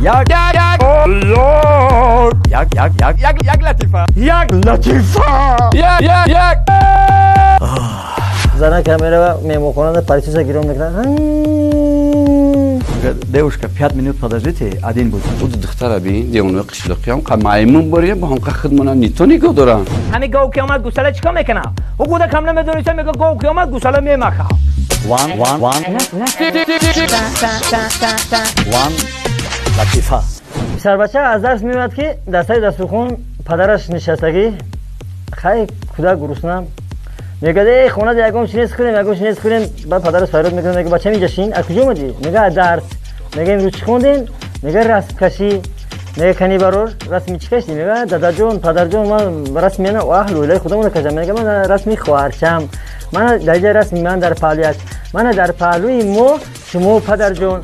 Як як як як як як як як латифа, як латифа, як як як. Зана камера меҳмонхонада парисоса гирон мекунад. Девушка, 5 минут подождите, один будет. Буду духтара бин, девонаи қишлоқиам қа маймун бория бо ҳамқа хидмона нито нигоҳ дорам. Ҳами гов ки омад, гусала чикор мекунам? Ӯ кӯдакам намедониста, мега гов ки омад, гусала мемака. One, one, one, one латифа. Писарбача аз дарс меояд, ки дар сари дастурхон падараш нишастагӣ. Хай, кӯдак гурусна мегӯяд: «Эй, хонада ягон чи нест, хӯрем, ягон чи нест, хӯрем». Баъд падараш фарёд мекунад, мега: «Бачам, инҷа шин, аз куҷо омадӣ?» Мега: «Аз дарс». Мега: «Имрӯз чӣ хондем?» Мега: «Расмкашӣ». Мега: «Кани барор, расми чӣ кашидӣ?» Мега: «Дадаҷон, падарҷон, ман расми мана аҳлу оилаи худамона кашам». Мега: «Ман расми хоҳарчам, мана дар ҷа расми ман дар паҳлӯяш, мана дар паҳлӯи мо шумо, падарҷон».